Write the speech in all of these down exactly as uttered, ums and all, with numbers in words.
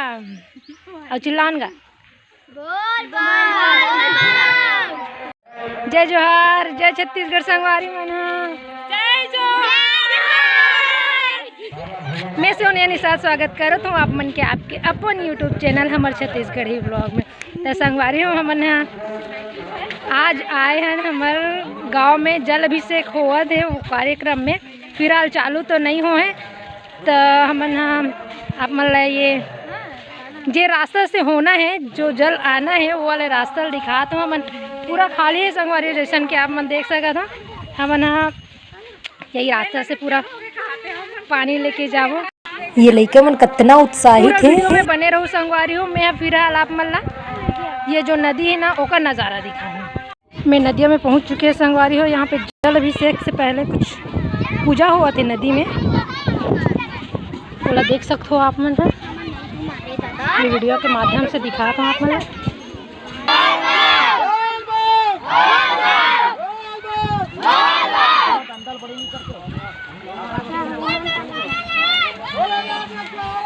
अउ चिल्लान गा। बोल, बोल, बोल। जय जोहार, जय छत्तीसगढ़ संगवारी मन ह। जय जोहार। मैं सोनिया निषाद स्वागत करत हूँ आप मन के आपके अपन YouTube चैनल हमर छत्तीसगढ़ी ब्लॉग में। त संगवारी हो, हमन ह आज आए हन हमर गांव में, जल अभिषेक होवत हे वो कार्यक्रम में। फिलहाल चालू तो नहीं हो हे, त हमन ह आप मन ला ये जे रास्ता से होना है, जो जल आना है, वो वाले रास्ता ल दिखात हूँ। हमन पूरा खाली है संगवारी, जैसन कि आप मन देख सकत हो। हमन ह यही रास्ता से पूरा पानी लेके जाबो। ये लइका मन कतना उत्साहित पूरा हे। वीडियो में बने रहू संगवारी हो। मैं फिलहाल आप मन ला ये जो नदी है ना, ओकर नजारा दिखाहूँ। मैं नदिया में पहुंच चुके हैं संगवारी हो। यहाँ पे जल अभिषेक से पहले कुछ पूजा होवत हे नदी में, ओला देख सकत हो आप मन ह। ये वीडियो के माध्यम से दिखात हूँ आप मन ला।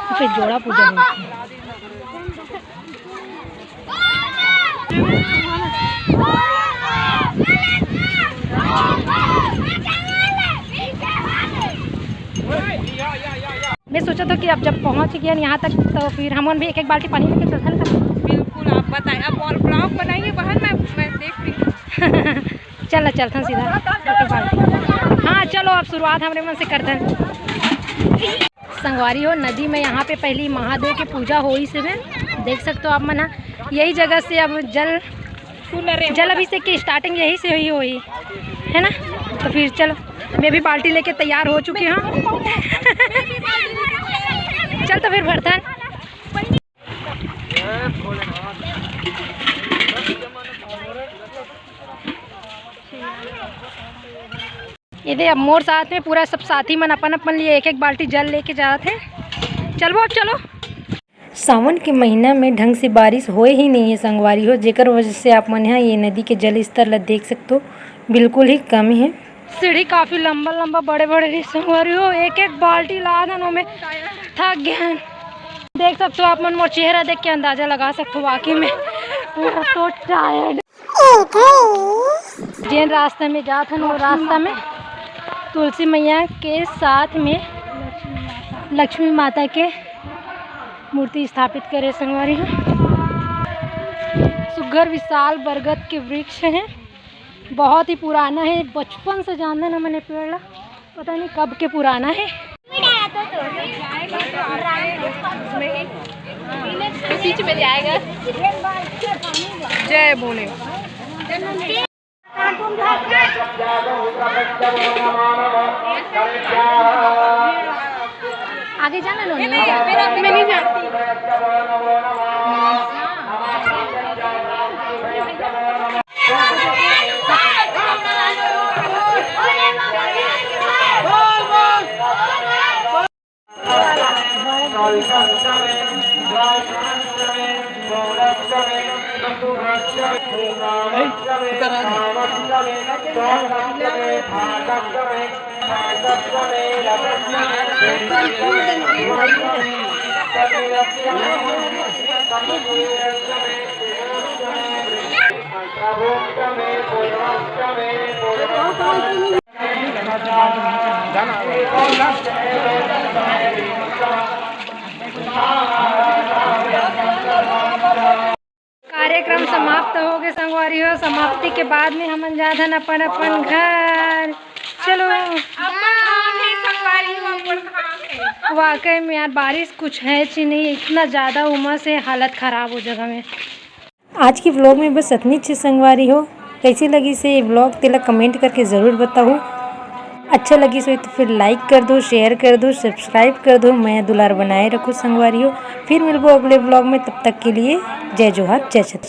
यहाँ पे जोड़ा पूजा होवत हे। मैं सोचा था कि अब जब पहुंच गया यहाँ तक, तो फिर हमन भी एक एक बाल्टी पानी लेके चलथन। बिल्कुल, आप बताएं, आप और ब्लॉग बनाइए बहन, मैं, मैं देख रही हूँ। चल, चलथन सीधा एक एक बाल्टी। हाँ, चलो, अब शुरुआत हमरे मन से करथन। संगवारी हो, नदी में यहाँ पे पहली महादेव के पूजा होइस हे, देख सकते हो आप मन ह। यही जगह से अब जल, जल अभिषेक की स्टार्टिंग यही से हुई होई, है ना? तो फिर चलो, मैं भी बाल्टी लेके तैयार हो चुकी हूँ। चल तो फिर भरथन। ये दे, अब मोर साथ में पूरा सब साथी मन अपन अपन लिए एक एक बाल्टी जल लेके जात हे। चलबो, अब चलो। सावन के महीना में ढंग से बारिश होए ही नहीं है संगवारी हो, जेकर वजह से आप मन यहाँ ये नदी के जल स्तर ला देख सकते हो, बिल्कुल ही कम है। सीढ़ी काफी लंबा लंबा, बड़े बड़े रही संगवारी हो, एक एक बाल्टी लादन ओमे, थक गए हैं। देख सकते हो आप मन, मोर चेहरा देख के अंदाजा लगा सकते हो, वाकई में पूरा तो टायर्ड। जेन रास्ता में जात हन, वो रास्ता में तुलसी मैया के साथ में लक्ष्मी माता के मूर्ति स्थापित करे संगवारी हो। सुघर विशाल बरगद के वृक्ष है, बहुत ही पुराना है, बचपन से जानन हमन ए पेड़ ला। पता नहीं कब के पुराना है। उसी में जाएगा। जय बोले। आगे जाना लो। मैं नहीं जानती। कार्यक्रम समाप्त हो गए संगवारी हो। समाप्ति के बाद में हमन जात हन अपन अपन घर। चलो। अपन धाम है संगवारी हो, अपन धाम है। वाकई में यार, बारिश कुछ है ची नहीं, इतना ज़्यादा उमस है, हालत ख़राब हो जगह में। आज की व्लॉग में बस इतनी ची संगवारी हो। कैसी लगिस ये व्लॉग, तेला कमेंट करके ज़रूर बताओ। अच्छा लगिस हो तो फिर लाइक कर दो, शेयर कर दो, सब्सक्राइब कर दो। मया दुलार बनाए रखो संगवारी हो। फिर मिलबो अगले व्लॉग में, तब तक के लिए जय जोहार, जय छत्तीसगढ़।